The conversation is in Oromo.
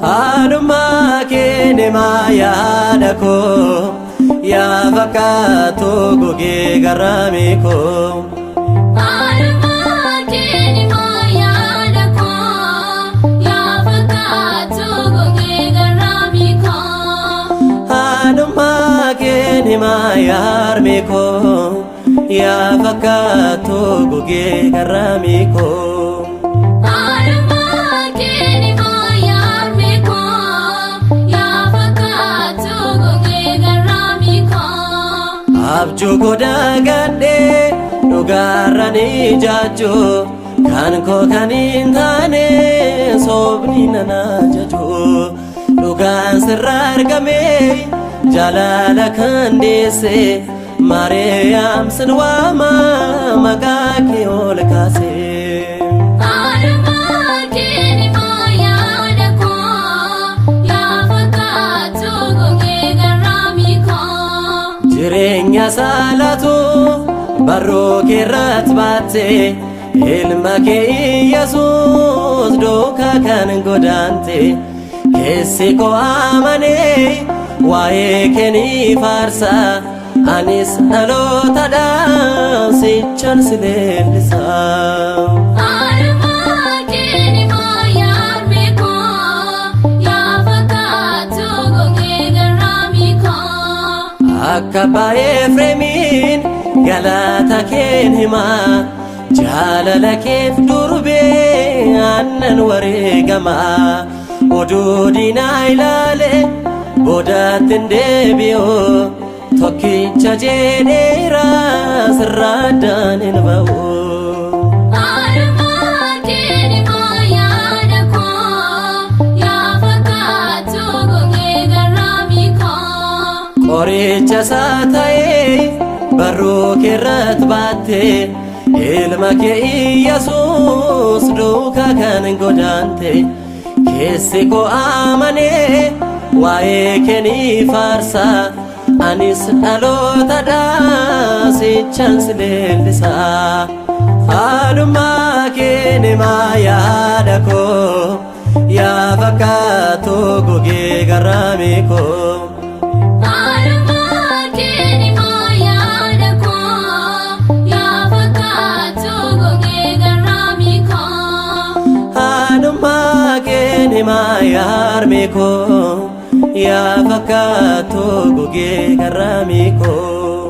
Haadhummaa kee nimaa yaada koo, yaa fakkaatu gogee garraamii koo. Haadhummaa kee nimaa yaada koo, yaa fakkaatu gogee garraamii koo. Haadhummaa kee nimaa yaarmee koo, yaa fakkaatu gogee garraamii koo. Haadhummaa kee nimaa yaarmee koo, yaa fakkaatu gogee garraamii koo. Abjuu godaa gadhee dhugaarra ni jaajjuu, kan koo kan hin taane soobni nana jajuu. Dhugaan sirra argame jaalala kan deesse, Maariyaam sin waama maqaa kee ol kaase. Haadhummaa kee nimaa yaada koo, yaa fakkaatu gogee garraamii koo. Jireenya saalatu barruu keerratti baatte, ilma kee Iyyasuus duukaa kan godaante. Keessi koo amanee waa'ee kee ni faarsa, anis dhalootadhaan sichan si leellisa. Haadhummaa kee nimaa yaarmee koo, yaa fakkaatu gogee garraamii koo. Akka abbaa Efreemiin galata keen himaa, jaalala keef durbee aannan wareegamaa. Oduu diinaa ilaale boodatti hin deebi'u, tokkicha jedheera sirraa addaan hin ba'u. Haadhummaa kee nimaa yaada koo, yaa fakkaatu gogee garraamii koo. Qoricha isaa ta'ee barruu keerratti baatte, ilma kee Iyyasuus duukaa kan godaante. Keessi koo amanee waa'ee kee ni faarsa, anis dhalootadhaan sichan si leellisa. Haadhummaa kee nimaa yaada koo, yaa fakkaatu gogee garraamii koo. Haadhummaa kee nimaa yaada koo, yaa fakkaatu gogee garraamii koo. Haadhummaa kee nimaa yaarmee koo, yaa fakkaatu gogee garraamii koo.